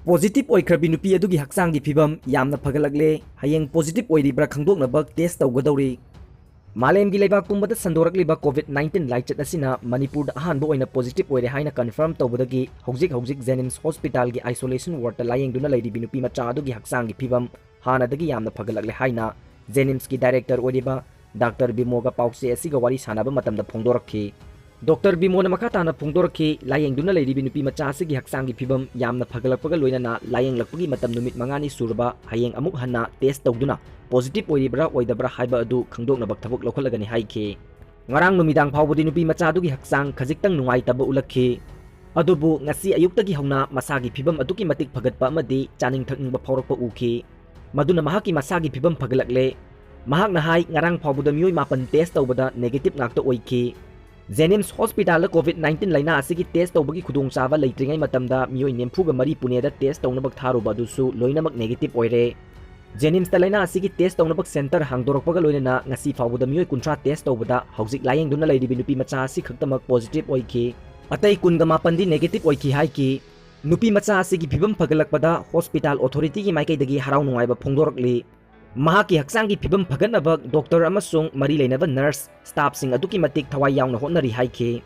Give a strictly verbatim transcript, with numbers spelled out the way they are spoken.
Positive ꯑꯣꯏꯈ꯭ꯔꯕꯤ ꯅꯨꯄꯤ ꯑꯗꯨꯒꯤ ꯍꯛꯆꯥꯡꯒꯤ ꯐꯤꯕꯝ ꯌꯥꯝꯅ ꯐꯒꯠꯂꯛꯂꯦ꯫ ꯍꯌꯦꯡ ꯄꯣꯖꯤꯇꯤꯚ ꯑꯣꯏꯔꯤꯕ꯭ꯔꯥ ꯈꯪꯗꯣꯛꯅꯕ ꯇꯦꯁ ꯇꯧꯒꯗꯧꯔꯤ꯫ ꯃꯥꯂꯦꯝꯒꯤ ꯂꯩꯕꯥꯛ ꯄꯨꯝꯕꯗ ꯁꯟꯗꯣꯔꯛꯂꯤꯕ ꯀꯣꯚꯤꯗ ꯅꯥꯏꯟꯇꯤꯟ ꯂꯥꯏꯆꯠ ꯑꯁꯤꯅ ꯃꯅꯤꯄꯨꯔꯗ ꯑꯍꯥꯟꯕ ꯑꯣꯏꯅ ꯄꯣꯖꯤꯇꯤꯚ ꯑꯣꯏꯔꯦ ꯍꯥꯏꯅ ꯀꯟꯐꯥꯔꯝ ꯇꯧꯕꯗꯒꯤ ꯍꯧꯖꯤꯛ ꯍꯧꯖꯤꯛ ꯖꯦꯅꯤꯝꯁ ꯍꯣꯁꯄꯤꯇꯥꯜꯒꯤ ꯑꯥꯏꯁꯣꯂꯦꯁꯟ ꯋꯥꯔꯗꯇ ꯂꯥꯌꯦꯡꯗꯨꯅ ꯂꯩꯔꯤꯕꯤ ꯅꯨꯄꯤ ꯃꯆꯥ ꯑꯗꯨꯒꯤ ꯍꯛꯆꯥꯡꯒꯤ ꯐꯤꯕꯝ ꯍꯥꯟꯅꯗꯒꯤ ꯌꯥꯝꯅ ꯐꯒꯠꯂꯛꯂꯦ ꯍꯥꯏꯅ ꯖꯦꯅꯤꯝꯁꯀꯤ ꯗꯥꯏꯔꯦꯛꯇꯔ ꯑꯣꯏꯔꯤꯕ ꯗꯥꯛꯇꯔ ꯕꯤꯃꯣꯒ ꯄꯥꯎꯆꯦ ꯑꯁꯤꯒ ꯋꯥꯔꯤ ꯁꯥꯟꯅꯕ ꯃꯇꯝꯗ ꯐꯣꯡꯗꯣꯔꯛꯈꯤ꯫ ꯗꯣꯛꯇꯔ ꯕꯤꯃꯣꯅ ꯃꯈꯥ ꯇꯥꯅ ꯐꯣꯡꯗꯣꯔꯛꯈꯤ, ꯂꯥꯌꯦꯡꯗꯨꯅ ꯂꯩꯔꯤꯕꯤ ꯅꯨꯄꯤ ꯃꯆꯥ ꯑꯁꯤꯒꯤ ꯍꯛꯆꯥꯡꯒꯤ ꯐꯤꯕꯝ ꯌꯥꯝꯅ ꯐꯒꯠꯂꯛꯄꯒ ꯂꯣꯏꯅꯅ ꯂꯥꯌꯦꯡꯂꯛꯄꯒꯤ ꯃꯇꯝ ꯅꯨꯃꯤꯠ ꯃꯉꯥꯅꯤ ꯁꯨꯔꯕ ꯍꯌꯦꯡ ꯑꯃꯨꯛ ꯍꯟꯅ ꯇꯦꯁ ꯇꯧꯗꯨꯅ ꯄꯣꯖꯤꯇꯤꯚ ꯑꯣꯏꯔꯤꯕ꯭ꯔꯥ ꯑꯣꯏꯗꯕ꯭ꯔꯥ ꯍꯥꯏꯕ ꯑꯗꯨ ꯈꯪꯗꯣꯛꯅꯕ ꯊꯕꯛ ꯂꯧꯈꯠꯂꯒꯅꯤ ꯍꯥꯏꯈꯤ꯫ ꯉꯔꯥꯡ ꯅꯨꯃꯤꯗꯥꯡ ꯐꯥꯎꯕꯗꯤ ꯅꯨꯄꯤ ꯃꯆꯥ ꯑꯗꯨꯒꯤ ꯍꯛꯆꯥꯡ ꯈꯖꯤꯛꯇꯪ ꯅꯨꯡꯉꯥꯏꯇꯕ ꯎꯠꯂꯛꯈꯤ꯫ ꯑꯗꯨꯕꯨ ꯉꯁꯤ ꯑꯌꯨꯛꯇꯒꯤ ꯍꯧꯅ ꯃꯁꯥꯒꯤ ꯐꯤꯕꯝ ꯑꯗꯨꯛꯀꯤ ꯃꯇꯤꯛ ꯐꯒꯠꯄ ꯑꯃꯗꯤ ꯆꯥꯅꯤꯡ ꯊꯛꯅꯤꯡꯕ ꯐꯥꯎꯔꯛꯄ ꯎꯈꯤ꯫ ꯃꯗꯨꯅ ꯃꯍꯥꯛꯀꯤ ꯃꯁꯥꯒꯤ ꯐꯤꯕꯝ ꯐꯒꯠꯂꯛꯂꯦ꯫ ꯃꯍꯥꯛꯅ ꯍꯥꯏ, ꯉꯔꯥꯡ ꯐꯥꯎꯕꯗ ꯃꯤꯑꯣꯏ ꯃꯥꯄꯟ ꯇꯦꯁ ꯇꯧꯕꯗ ꯅꯦꯒꯦꯇꯤꯚ ꯉꯥꯛꯇ ꯑꯣꯏꯈꯤ꯫ ꯖꯦꯅꯤꯝꯁ ꯍꯣꯁꯄꯤꯇꯥꯜꯗ ꯀꯣꯚꯤꯗ ꯅꯥꯏꯟꯇꯤꯟ ꯂꯥꯏꯅꯥ ꯑꯁꯤꯒꯤ ꯇꯦꯁ ꯇꯧꯕꯒꯤ ꯈꯨꯗꯣꯡꯆꯥꯕ ꯂꯩꯇ꯭ꯔꯤꯉꯩ ꯃꯇꯝꯗ ꯃꯤꯑꯣꯏ ꯅꯤꯐꯨꯒ ꯃꯔꯤ ꯄꯨꯅꯦꯗ ꯇꯦꯁ ꯇꯧꯅꯕ ꯊꯥꯔꯨꯕ ꯑꯗꯨꯁꯨ ꯂꯣꯏꯅꯃꯛ ꯅꯦꯒꯦꯇꯤꯚ ꯑꯣꯏꯔꯦ꯫ ꯖꯦꯅꯤꯝꯁꯇ ꯂꯥꯏꯅꯥ ꯑꯁꯤꯒꯤ ꯇꯦꯁ ꯇꯧꯅꯕ ꯁꯦꯟꯇꯔ ꯍꯥꯡꯗꯣꯔꯛꯄꯒ ꯂꯣꯏꯅꯅ ꯉꯁꯤ ꯐꯥꯎꯕꯗ ꯃꯤꯑꯣꯏ ꯀꯨꯟꯊ꯭ꯔꯥ ꯇꯦꯁ ꯇꯧꯕꯗ ꯍꯧꯖꯤꯛ ꯂꯥꯌꯦꯡꯗꯨꯅ ꯂꯩꯔꯤꯕꯤ ꯅꯨꯄꯤ ꯃꯆꯥ ꯑꯁꯤ ꯈꯛꯇꯃꯛ ꯄꯣꯖꯤꯇꯤꯚ ꯑꯣꯏꯈꯤ꯫ ꯑꯇꯩ ꯀꯨꯟꯒ ꯃꯥꯄꯟꯗꯤ ꯅꯦꯒꯦꯇꯤꯚ ꯑꯣꯏꯈꯤ ꯍꯥꯏꯈꯤ꯫ ꯅꯨꯄꯤ ꯃꯆꯥ ꯑꯁꯤꯒꯤ ꯐꯤꯕꯝ ꯐꯒꯠꯂꯛꯄꯗ ꯍꯣꯁꯄꯤꯇꯥꯜ ꯑꯣꯊꯣꯔꯤꯇꯤꯒꯤ ꯃꯥꯏꯀꯩꯗꯒꯤ ꯍꯔꯥꯎ ꯅꯨꯡꯉꯥꯏꯕ ꯐꯣꯡꯗꯣꯔꯛꯂꯤ꯫ ꯃꯍꯥꯛꯀꯤ ꯍꯛꯆꯥꯡꯒꯤ ꯐꯤꯕꯝ ꯐꯒꯠꯅꯕ ꯗꯣꯛꯇꯔ ꯑꯃꯁꯨꯡ ꯃꯔꯤ ꯂꯩꯅꯕ ꯅꯔꯁ, ꯁ꯭ꯇꯥꯐꯁꯤꯡ ꯑꯗꯨꯛꯀꯤ ꯃꯇꯤꯛ ꯊꯋꯥꯏ ꯌꯥꯎꯅ ꯍꯣꯠꯅꯔꯤ ꯍꯥꯏꯈꯤ꯫